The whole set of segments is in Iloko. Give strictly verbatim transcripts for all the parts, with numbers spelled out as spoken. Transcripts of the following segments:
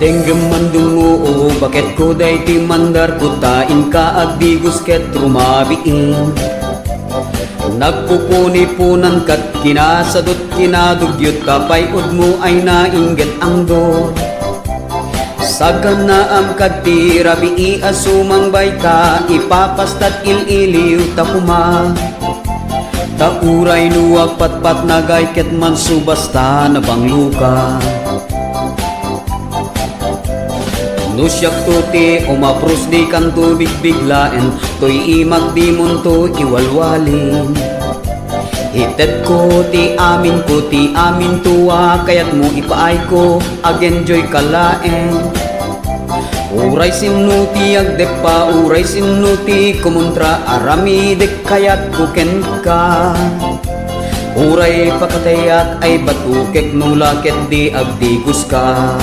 Denggem mandungngo, o baketko daytoy mandarko ta inka agdigos ket rumabiin. Nagpupuniponan ket kinasadot kinadugyo ta pay-odmo ay nainggit angdo. Sagannaam kad ti rabii a sumangbay ta ipapastat il-iliw ta koma. Ta uray no agpatpatnagay ket mansubas ta nabangloka. No siakto ti umapros dikanto bigbiglaen, toy imak dimonto iwalwalin. Itetko ti aminko, ti aminto a kayatmo ipaayko, agenjoyka laeng. Uray sinno ti agdeppa, uray sinno ti kumontra, aramidek kayatko kenka. Uray pakatayak ay batukek no la ket di agdigoska.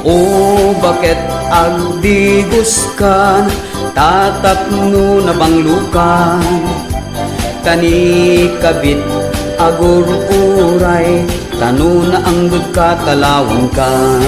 O baket agdigoskan, ta tapno nabanglokan. Ta ni kabit agur-uray, ta no naangdodka talawankan.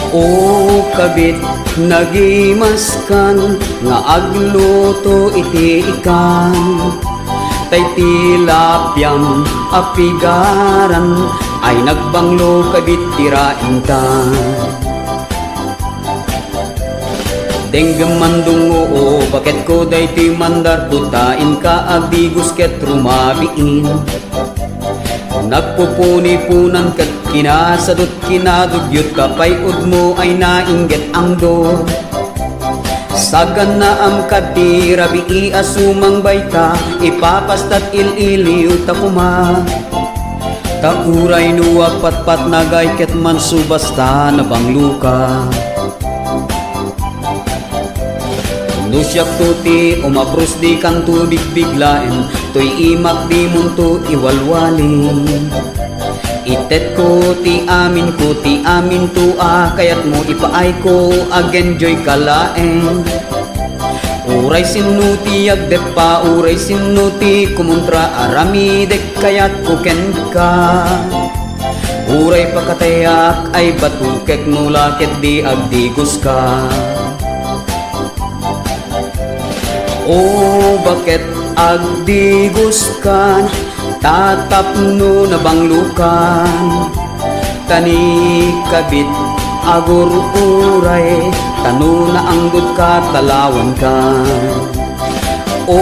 O kabit, nagimaskan nga agluto iti ikan. Tay ti lapiam a pigaran ay nagbanglo kabit ti raenta. Denggem mandungngo, o baketko daytoy mandarko ta inka agdigos ket rumabiin. Nagpupuniponan ket kinasadot kinadugyo ta pay-odmo ay nainggit angdo. Sagannaam kad ti rabii a sumangbay ta ipapastat il-iliw ta koma. Ta uray no agpatpatnagay ket mansubas ta nabangloka. No siakto ti umapros dikanto bigbiglaen, toy imak dimonto iwalwali. Itetko ti aminko, ti aminto a kayatmo ipaayko, agenjoyka laeng. Uray sinno ti agdeppa, uray sinno ti kumontra, aramidek kayatko kenka. Uray pakatayak ay batukek no la ket di agdigoska. O baket agdigoskan, ta tapno nabanglokan. Ta ni kabit agur-uray, ta no naangdodka talawankan. O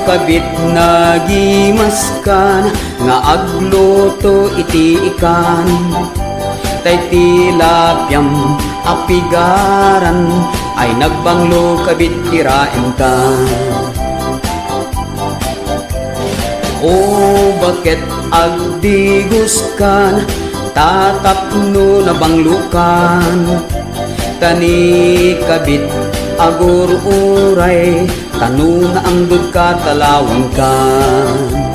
kabit, nagimaskan nga agluto iti ikan. Tay ti lapiam a pigaran ay nagbanglo kabit ti raenta. O baket agdigoskan, ta tapno nabanglokan. Ta ni kabit agur-uray, ta no naangdodka talawankan.